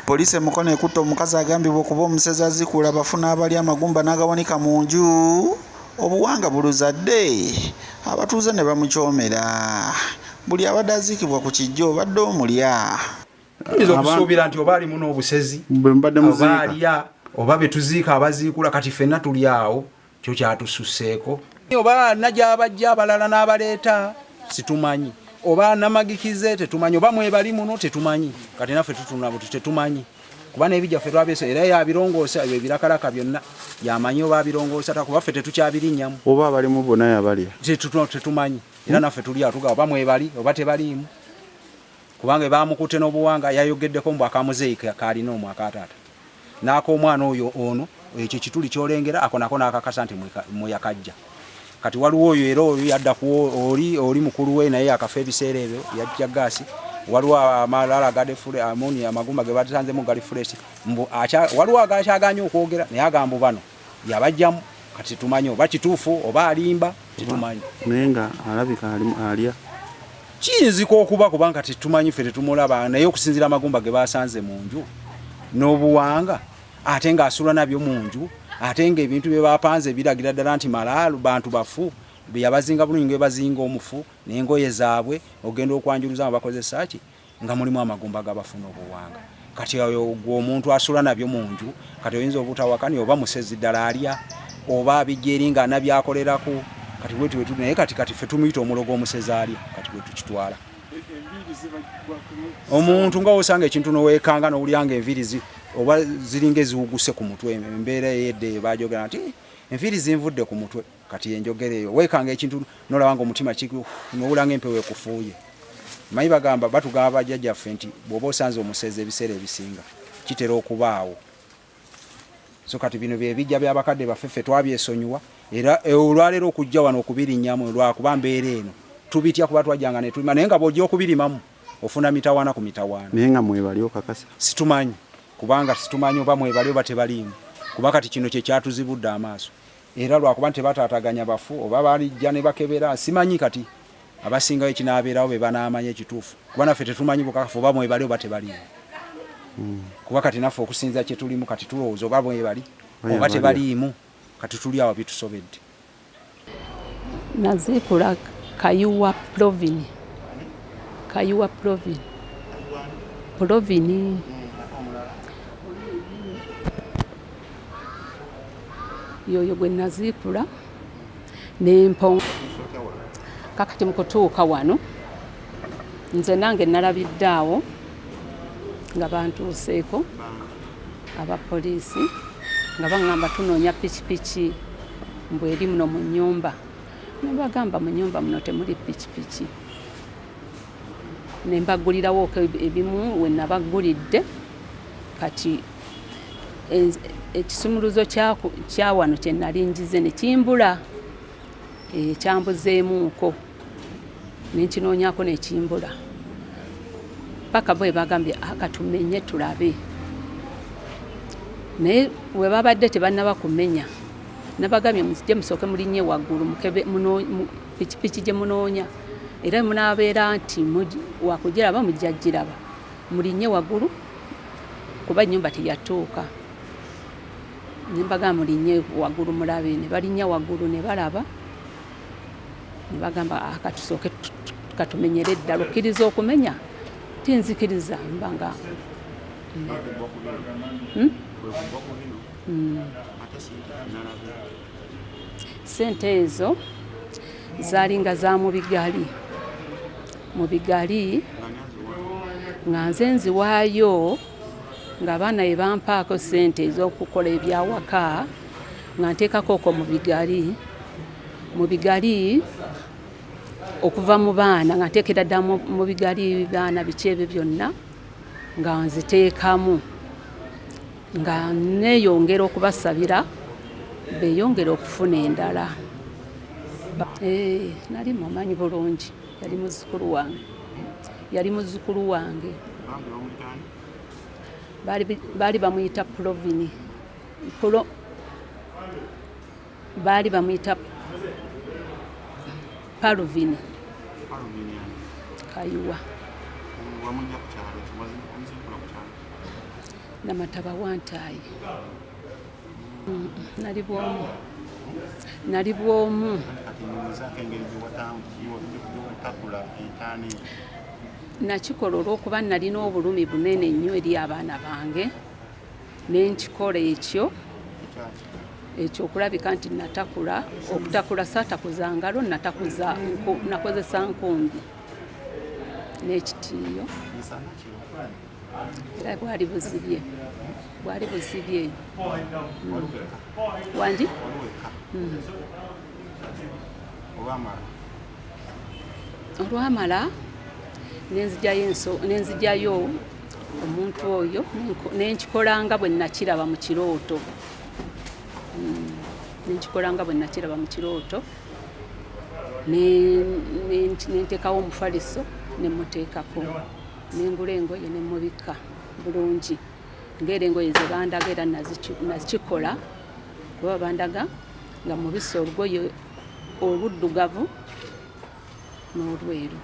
Poliisi e Mukono ekutte omukazi agambibwa okuba omusezi aziikuula abafu n'abalya amagumba n'agawanika mu nju. Obuwanga buluzadde abatuuze ne bamucoomera. Buli abadde aziikibwa ku kiggya obadde omulya. Tuyinza okusuubira nti oba alimu n'obusezi oba alya oba betuziika abaziikula kati ffenna tuli awo kyo kyatususseeko oba nagyabajja abalala n'abaleeta situmanyi oba namagikize tetumanyi oba mwebali muno tetumanyi kati naffe tutunula buti tetumanyi kuba n'ebijja ffe twabyesa era yabirongoosa ebyo ebirakalaka byonna yamanyi oba abirongoosa ta kuba ffe tetukyabirinnyamu oba abalimu bona yabalya tetumanyi era naffe tuli awo tugamba oba mwebali oba tebaliimu kubanga bamukutte n'obuwanga yayogeddeko mbu akamuzeeyi kaalina omwo akataata n'ak'omwana oyo ono ekyo kituli kyolengera ako nako n'akakasa nti mweyakajja kati waliwo oyo era oyo yadda ku oli oli mukulu we naye akafa ebiseera ebyo yajja gaasi waliwo amalala gadefule amoni amagumba ge basanzemu gali fresh mbu waliwo agakyaganye okwogera naye agamba bano yabajjamu kati tetumanyi oba kituufu oba alimba tetumanyi naye nga alabika alya kiyinzika okuba kubanga tetumanyi ffe tetumulaba naye okusinziira amagumba ge basanze mu nju n'obuwanga ate ng'asula nabyo mu nju ate ng'ebintu bye bapanze biragira ddala nti malaalu bantu bafu yabazinga bulungi nga bazinga omufu n'engoye zaabwe ogenda okwanjuluza nga bakozesa ki nga mulimu amagumba g'abafu n'obuwanga kati oyo gwe omuntu asula nabyo mu nju kati oyinza obutawakani oba musezi ddala alya oba abijja eri nga anabyakolerako kati bwetyo bwetuli naye kati kati ffe tumuyita omulogo omusezi alya kati bwetukitwala omuntu nga osanga ekintu nowekanga nowulira nga enviiri oba ziringa eziwuguse ku mutwe embeera eyedde eyo bajogera nti enviiri zinvudde ku mutwe kati enjogera eyo wekanga ekintu nolaba nga omutima nowula nga empewo ekufuuye manyi bagamba batugamba bajjajjaffe nti bw'oba osanze omusezi ebiseera ebisinga kitera okubaawo so kati bino byebijja byabakadde baffe ffe twabyesonyiwa era eh, olwaleero okujja wano okubirinnyamu lwakuba mbeera eno tubitya kuba twajjanga netulima naye nga bw'ojja okubirimamu ofuna mitawaana ku mitawaana naye nga mwebali okakasa situmanyi kubanga situmanyi oba mwebali oba tebaliimu kuba kati kino kyekyatuzibudde amaaso era lwakuba nti tebataataganya bafu oba balijja ne bakebera simanyi kati abasingayo ekinaabeerawo be banaamanya ekituufu kuba naffe tetumanyi bukakafu oba mwebali oba tebaliimu kuba kati naffe okusinza kye tulimu kati tulowooza oba mwebali oba tebaliimu kati tuli awo bitusobedde. Naziikula Kayiwa Plovini, Kayiwa Plovini, Plovini. Yoyo gwe naziikula nempo kakati mu kutuuka wano nze nange nalabidde awo nga bantuuseeko aba poliisi nga baŋŋamba tunoonya pikipiki mbu eri muno mu nnyumba ne bagamba mu nnyumba muno temuli pikipiki ne mbaggulirawo ebimu we nabaggulidde kati ekisumuluzo kya wano kye nali njize ne kimbula eh, kyambuzeemuuko ne nkinoonyaako ne kimbula paka bwe bagambye akatumenye tulabe naye we babadde tebannaba kumenya nabagambye muzije musooke mulinnye waggulu mukebe pikipiki gye munoonya era munaabeera nti wakugiraba mujja giraba mulinnye waggulu kuba ennyumba teyatuuka ne mbagamba mulinnye waggulu mulabe ne balinnya waggulu ne balaba ne bagamba ah, katusooke katumenyere eddala okkiriza okumenya tinzikiriza mba nga hmm? Hmm. Sente ezo zaali nga za mu bigali mu bigali nga nze nziwaayo ng'abaana bye bampaako sente ez'okukola ebyawaka nga nteekako okwo mu bigali mu bigali okuva mu baana nga nteekera ddala mu bigali baana biki ebyo byonna nga nziteekamu nga neeyongera okubasabira beeyongere okufuna endala. Eh, nali mumanyi bulungi, yali muzzukulu wange, yali muzzukulu wange. Baali bamuyita Plovini, Pulo, baali bamuyita Paluvini Kayiwa. Namataba Wantaayi. Nali bwomu, nali bwomu. Nakikola olw'okuba nalina obulumi bunene nnyo eri abaana bange, ne nkikola ekyo ekyo okulabika nti natakula. Okutakula saatakuza ngalo, natakuza nakozesa nkumbi n'ekitiiyo, era bwali buzibye, bwali buzibye. Wangi. Olwamala nenzigyayo omuntu oyo, nenkikola nga bwe nakiraba mu kirooto, nenkikola nga bwe nakiraba mu kirooto, nentekawo omufaliso, nemuteekako, nengula engoye nemubikka bulungi ng'era engoye ze bandaga, era nakikola kuba bandaga nga mubisse olugoye oluddugavu n'olweru.